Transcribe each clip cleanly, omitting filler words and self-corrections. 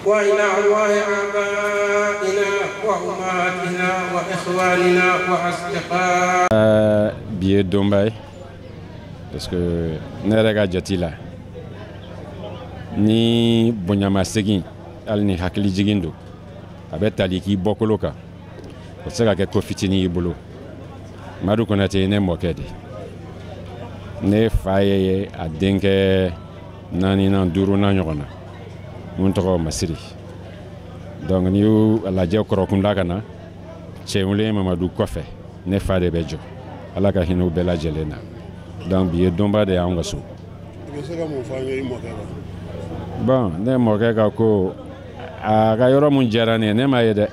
وإلى أرواح آبائنا وأمهاتنا وإخواننا وأصدقائنا. Bi ye donba ye, parce que ne yɛrɛ ka jate la, ni bonyamasegin, hali ni hakilijigin don, a bɛ tali k'i bɔkolo kan, o tɛ se ka kɛ ko fitinin y'i bolo. Madu Konate ye ne mɔkɛ de, ne fa ye a denkɛ naaninan, duurunan ɲɔgɔn na, mun tɔgɔ Masiri. Donc n'i y'u lajɛ kɔrɔkunda ka na Cɛwulen Mamadu kɔfɛ, ne fa de bɛ jɔ. Ala ka hinɛ u bɛɛ lajɛlen na. Donc bi ye donba de y'anw ka so. I bɛ se ka mun fɔ an ye i mɔkɛ kan? Bon, ne mɔkɛ ka ko, a ka yɔrɔ mun diyara ne ye, ne m'a ye dɛ,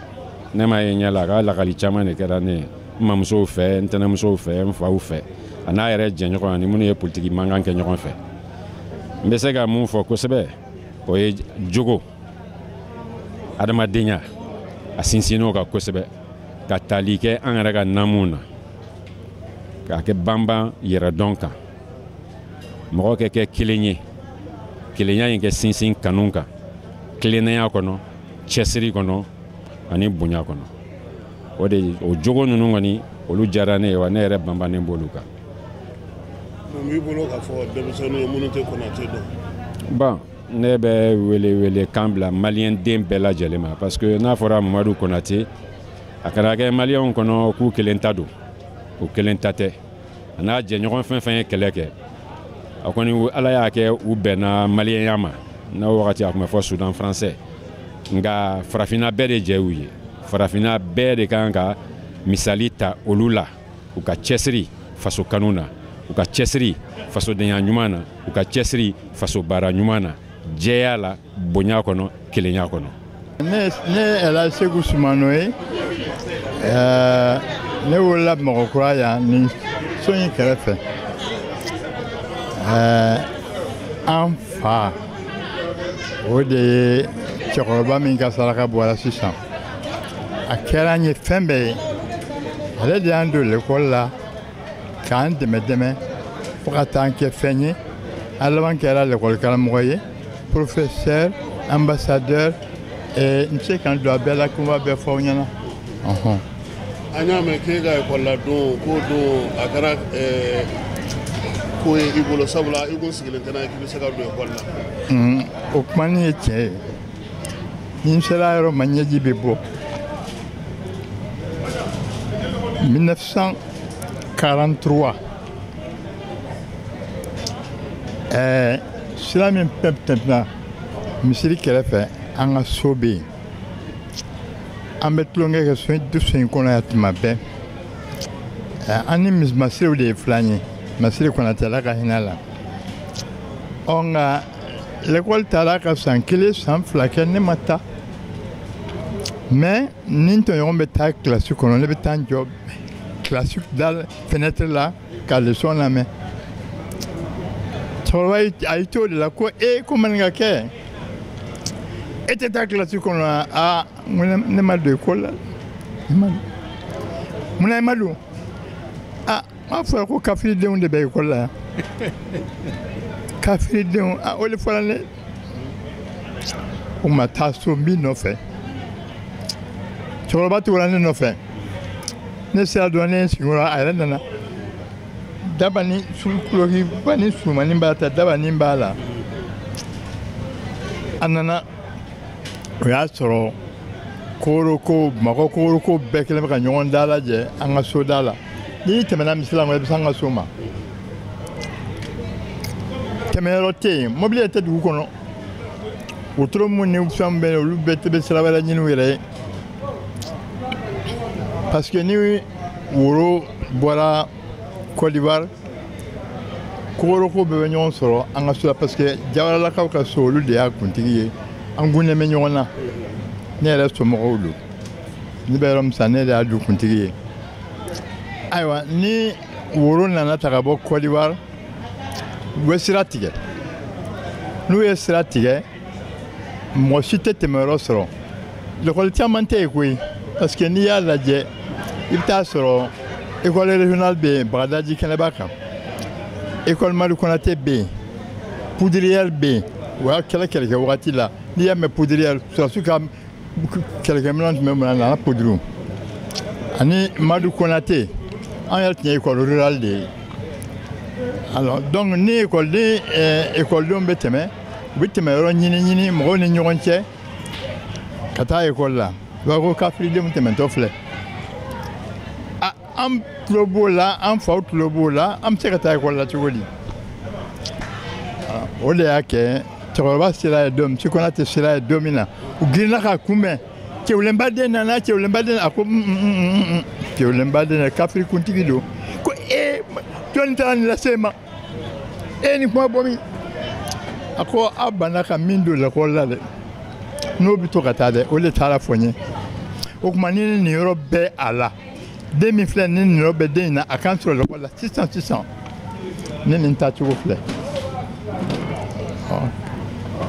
ne m'a ye ɲɛ la. A ka lakali caman de kɛra ne ye, n mamusow fɛ, n tɛnɛmusow fɛ, n faw fɛ, a n'a yɛrɛ jɛɲɔgɔn ani minnu ye politiki mankan kɛ ɲɔgɔn fɛ. N bɛ se ka mun fɔ kosɛbɛ, o ye jogo, adamadenya, a sinsinn'o kan kosɛbɛ, ka tali kɛ an yɛrɛ ka namuw na, k'a kɛ banban yɛrɛdɔn kan, mɔgɔ kɛ kɛ kelen ye, kelenya in kɛ sinsin kanu kan, tilennenya kɔnɔ, cɛsiri kɔnɔ ani bonya kɔnɔ. O de, o jogo ninnu kɔni, olu diyara ne ye, wa ne yɛrɛ banbannen b'olu kan. Mun b'i bolo k'a fɔ denmisɛnninw ye minnu tɛ Konate dɔn? Bon, ne bɛ wele wele kan bila maliyɛn den bɛɛ lajɛlen ma, parce que n'a fɔra Mamadu Konate, a kana kɛ maliyɛnw kɔnɔ k'u kelen ta don, u kelen ta tɛ. A n'a jɛɲɔgɔn fɛn fɛn ye kɛlɛ kɛ, a kɔni, Ala y'a kɛ u bɛnna maliyɛnya ma. N'a wagati a tun bɛ fɔ Soudan français, nka farafinna bɛɛ de jɛ y'u ye. Farafinna bɛɛ de kan ka misali ta olu la, u ka cɛsiri faso kanu na, u ka cɛsiri fasodenya ɲuman na, u ka cɛsiri faso baara ɲuman na, jɛya la, bonya kɔnɔ, kelenya kɔnɔ. Ne Elhaji Seku Sumano ye. Ne wolola Bamakɔkura yan, nin so in kɛrɛfɛ. An fa, o de ye cɛkɔrɔba min ka saraka bɔra sisan, a kɛra an ye fɛn bɛɛ ye. Ale de y'an don lekɔli la k'an dɛmɛ dɛmɛ fo ka taa an kɛ fɛn ye. A laban kɛra lekɔli karamɔgɔ ye, professeur, ambassadeur. N tɛ se k'an don a bɛɛ la, ko n b'a bɛɛ fɔ aw ɲɛna. An y'a mɛn k'e ka ekɔli la don k'o don, a kɛra ko ye i bolo, sabula i kun sigilen tɛ n'a ye k'i bɛ se ka don ekɔli la. O kuma nin ye tiɲɛ ye. Ni n sera yɔrɔ ma, ɲɛji bɛ bɔ. 1943, sira min tɛmɛna misiri kɛrɛfɛ, an ka so bɛ yen. An bɛ tulonkɛ kɛ so so in kɔnɔ yan tuma bɛɛ. An ni masiriw de ye filan ye, Masiri Konate, Ala ka hinɛ la. Ɔ, nka lekɔli taara ka san 1, san 2 kɛ, ne ma taa. Mais ni n tɔɲɔgɔn bɛ taa kilasi kɔnɔ, ne bɛ taa n jɔ kilasi da fenêtre la ka leçon lamɛn. Cɛkɔrɔba a y'i to o de la ko e ko maninkakɛ, e tɛ taa kilasi kɔnɔ? Aa, ne ma don ekɔli la, ne ma don. Munna i ma don? Aa, m'a fɔra ko kafiridenw de bɛ ekɔli la yan, kafiridenw. A, o de fɔra ne. O ma taa so, n b'i nɔfɛ. Cɛkɔrɔba tugura ne nɔfɛ. Ne sera dɔrɔn, ne ye n sigi o la. A yɛrɛ nana, dabani kulokiba ni surumani b'a ta, dabani b'a la. A nana, o y'a sɔrɔ koroko, Bamakɔ koroko bɛɛ kɛlen bɛ ka ɲɔgɔn dalajɛ an ka so da la. N'i tɛmɛna misiri la, i bɛ se an ka so ma. Tɛmɛyɔrɔ tɛ yen, mobili yɛrɛ tɛ dugu kɔnɔ. Wotoro mun ni fɛn bɛ yen, olu bɛɛ bɛ sira wɛrɛ ɲini u yɛrɛ ye, parce que ni woro bɔra Côte d'Ivoire, koroko bɛɛ bɛ ɲɔgɔn sɔrɔ an ka so la, parce que Jawaralakaw ka so, olu de y'a kuntigi ye. An gunnen bɛ ɲɔgɔn na. Ne yɛrɛ somɔgɔw don. Ne bɛ yɔrɔ min sisan, ne de y'a du kuntigi ye. Ayiwa, ni woro nana ta ka bɔ Côte d'Ivoire, u bɛ sira tigɛ. N'u ye sira tigɛ, mɔgɔ si tɛ tɛmɛyɔrɔ sɔrɔ. Lekɔli caman tɛ yen koyi, parce que n'i y'a lajɛ, i bɛ taa sɔrɔ école régionale bɛ yen Bagadaji kɛnɛba kan, école Madu Konate bɛ yen, poudrière bɛ yen. O y'a kɛlɛ kɛlɛkɛ wagati la. N'i y'a mɛn poudrière, sɔrɔdasiw ka kɛlɛkɛminɛn tun bɛ mun na, poudre. Ani Madu Konate, an yɛrɛ tun ye école rurale de ye. Alors donc ni ekɔliden ekɔlidenw bɛ tɛmɛ, u bɛ tɛmɛ yɔrɔ ɲini ɲini mɔgɔw ni ɲɔgɔn cɛ ka taa ekɔli la. U b'a fɔ ko kafiridenw tɛmɛtɔ filɛ. A an tulo b'o la, an faw tulo b'o la, an bɛ se ka taa ekɔli la cogo di? O de y'a kɛ cɛkɔrɔba sera yen don min, Konate sera yen don min na, u girinna k'a kunbɛn. Cɛwlenba den nana, cɛwlenba den, a ko cɛwlenba den kafiri kuntigi don. Ko ee, jɔnni taara nin lase ma? E nin kuma bɔ min? A ko aw banna ka min don lakɔli la dɛ, n'o bɛ to ka taa dɛ, o de taara fɔ n ye. O tuma ni nin yɔrɔ bɛɛ a la, den min filɛ ni nin yɔrɔ bɛɛ den in na, a kan sɔrɔ lakɔli la sisan sisan. Ne nin taacogo filɛ.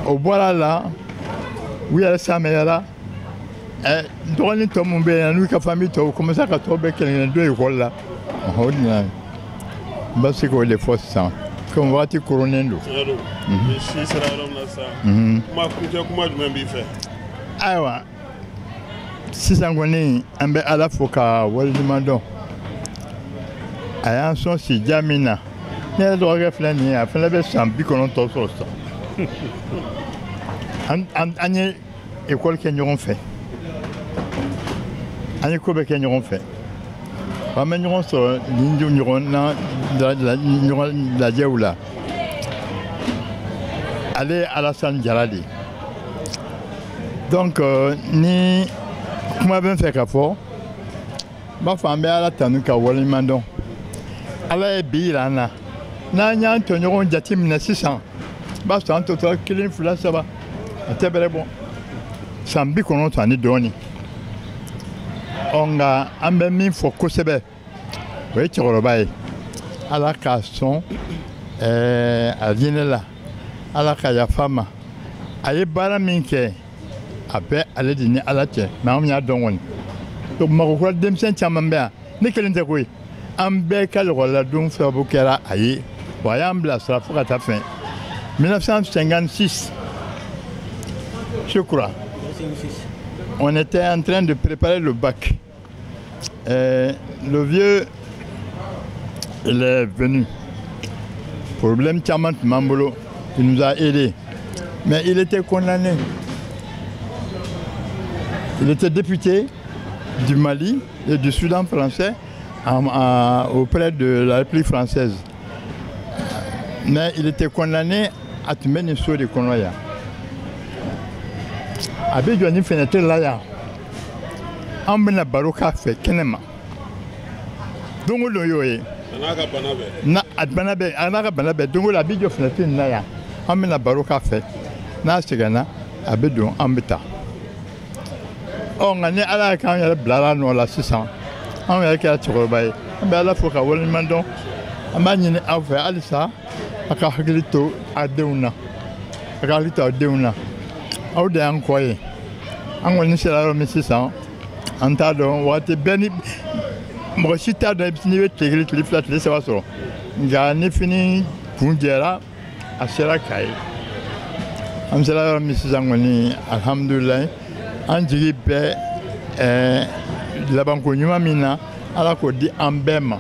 O bɔra la, u yɛrɛ samɛyara. Dɔgɔnin tɔ mun bɛ yen n'u ka famille tɔw commencé ka tɔ bɛɛ kelen kelen don ekɔli la. O de nana, n bɛ se k'o de fɔ sisan komi waati koronnen don. Tiɲɛ don, ni si sera yɔrɔ min na sisan, kuma kuncɛ kuma jumɛn b'i fɛ? Ayiwa, sisan kɔni an bɛ Ala fo ka waleɲuman dɔn. A y'an sɔn sija min na, ne yɛrɛ dɔgɔkɛ filɛ nin ye, a fana bɛ san 90 sɔrɔ sisan. An ye ekɔli kɛ ɲɔgɔn fɛ, an ye ko bɛɛ kɛ ɲɔgɔn fɛ. An bɛ ɲɔgɔn sɔrɔ nin ɲɔgɔn na ɲɔgɔn lajɛw la. Ale ye Alasani Jara de ye. Donc ni kuma bɛ n fɛ ka fɔ, n b'a fɔ an bɛ Ala tanu ka waleɲuman dɔn. Ala ye bi yira an na. N'an y'an tɔɲɔgɔnw jateminɛ sisan, n b'a sɔrɔ an tɔ tora 1, 2, 3, a tɛ bɛrɛ bɔ. San 90 ani dɔɔnin. Ɔ nka an bɛ min fɔ kosɛbɛ, o ye cɛkɔrɔba ye. Ala k'a sɔn a hinɛ la, Ala ka yafa ma. A ye baara min kɛ, a bɛ ale de ni Ala cɛ, mɛ anw y'a dɔn kɔni. Donc Bamakɔ denmisɛn caman bɛ yan, ne kelen tɛ koyi. An bɛɛ ka lakɔliladon sababu kɛra a ye. Wa a y'an bilasira fo ka taa fɛn. 1956, je crois, on était en train de préparer le bac. Le vieux, il est venu. Problème caman tun b'an bolo, il nous a aidés. Mais il était condamné. Il était député du Mali et du Soudan français auprès de la République française. Mais il était condamné à tun bɛ nin so de kɔnɔ yan. A bɛ jɔ ni fenêtre la yan. An bɛna baro k'a fɛ kɛnɛ ma. Don o don y'o ye. A n'a ka bana bɛɛ. Na a bana bɛɛ, a n'a ka bana bɛɛ, don o don a bɛ jɔ fenêtre nin na yan. An bɛna baro k'a fɛ. N'a sɛgɛnna, a bɛ don, an bɛ taa. Ɔ nka ni Ala y'a k'an yɛrɛ bilara nɔ la sisan, anw yɛrɛ kɛra cɛkɔrɔba ye. An bɛ Ala fo ka waleɲuman dɔn. An b'a ɲini aw fɛ halisa, a ka hakili to a denw na. A ka hakili to a denw na. Aw de y'an kɔ ye. An kɔni sera yɔrɔ min sisan, an t'a dɔn waati bɛɛ ni mɔgɔ si t'a dɔn n'i bɛ tile 1, tile 2, tile 3 sɔrɔ. Nka ni fini kun jɛra, a sera k'a ye. An sera yɔrɔ min sisan kɔni, alihamudulilayi, an jigi bɛ labanko ɲuman min na, Ala k'o di an bɛɛ ma.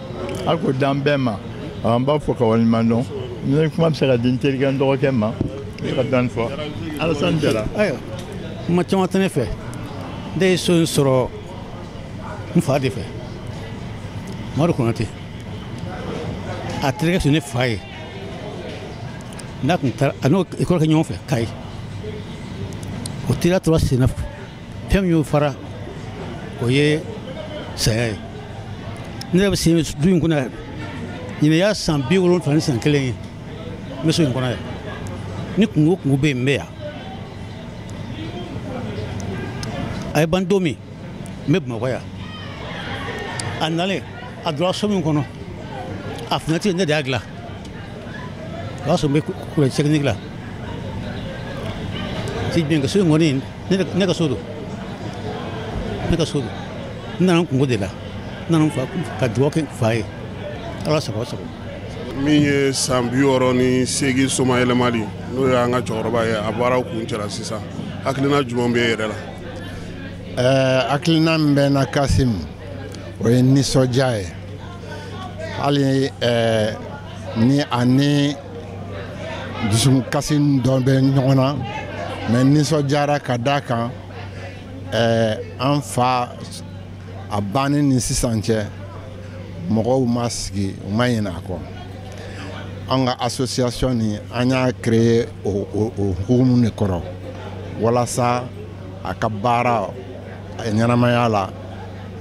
Ala k'o di an bɛɛ ma. An b'a fɔ ka waleɲuman dɔn. Ni kuma bɛ se ka di n terikɛ n dɔgɔkɛ ma, n bɛ se ka dɔɔnin fɔ. Alasani Jara. Ayiwa, kuma caman tɛ ne fɛ. Ne ye so in sɔrɔ n fa de fɛ, Madu Konate. A terikɛ tun ye ne fa ye. N'a tun taara, a n'o ekɔli kɛ ɲɔgɔn fɛ Kayi. O teriya tora sen na. Fɛn min y'o fara, o ye saya ye. Ne yɛrɛ bɛ sen du in kɔnɔ yan. Ɲinɛ y'a san 71 ye. N bɛ so in kɔnɔ yan. Ni kungo o kungo bɛ yen, n bɛ yan. A ye ban don min, n bɛ Bamakɔ yan. A nalen, a donna so min kɔnɔ, a fenêtre ne de y'a dilan. O y'a sɔrɔ n bɛ collège technique la. Si bien que so in kɔni, ne ka so don. Ne ka so don. N nana n kungo de la. N nana n fa ka dugawu kɛ fa ye. Ala sago sago. Min ye san 68 somayɛlɛmali, n'o y'an ka cɛkɔrɔba ye, a baaraw kun cɛla sisan. Hakilina jumɛn bɛ e yɛrɛ la? Hakilina min bɛ n na, Kasim, o ye nisɔndiya ye. Hali ni a ni dusukasi dɔ bɛ ɲɔgɔn na, mais nisɔndiyara ka d'a kan an fa a banni ni sisan cɛ, mɔgɔw ma sigi, u ma ɲinɛ a kɔ. An ka association nin, an y'a créer o hukumu de kɔrɔ, walasa a ka baara ɲɛnamaya la,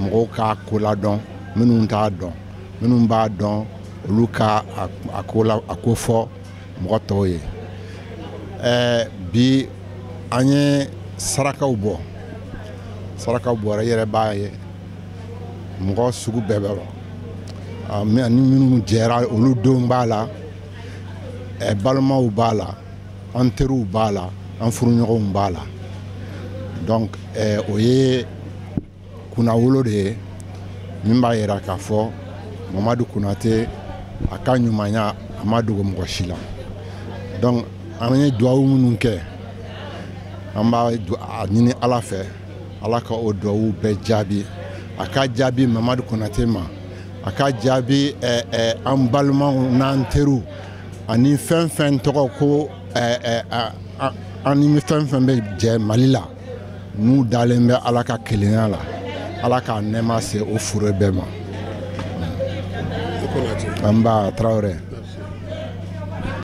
mɔgɔw k'a ko ladɔn, minnu t'a dɔn, minnu b'a dɔn, olu ka a ko la, a ko fɔ mɔgɔ tɔw ye. Bi an ye sarakaw bɔ, sarakaw bɔra, i yɛrɛ b'a ye, mɔgɔ sugu bɛɛ bɛ ni minnu jɛra, olu denw b'a la, balimaw b'a la, an teriw b'a la, an furuɲɔgɔnw b'a la. Donc o ye kunnawolo de ye min b'a yira k'a fɔ Mamadu Konate, a ka ɲumanya, a ma dogo mɔgɔ si la. Donc an ye duwawu minnu kɛ, an b'a ɲini Ala fɛ, Ala ka o duwawu bɛɛ jaabi, a ka jaabi Mamadu Konate ma, a ka jaabi an balimaw n'an teriw ani fɛn fɛn tɔgɔ ko an ni fɛn fɛn bɛ jɛ Mali la, n'u dalen bɛ Ala ka kelenya la, Ala k'a nɛɛma se o fure bɛɛ ma. An ba Tarawele.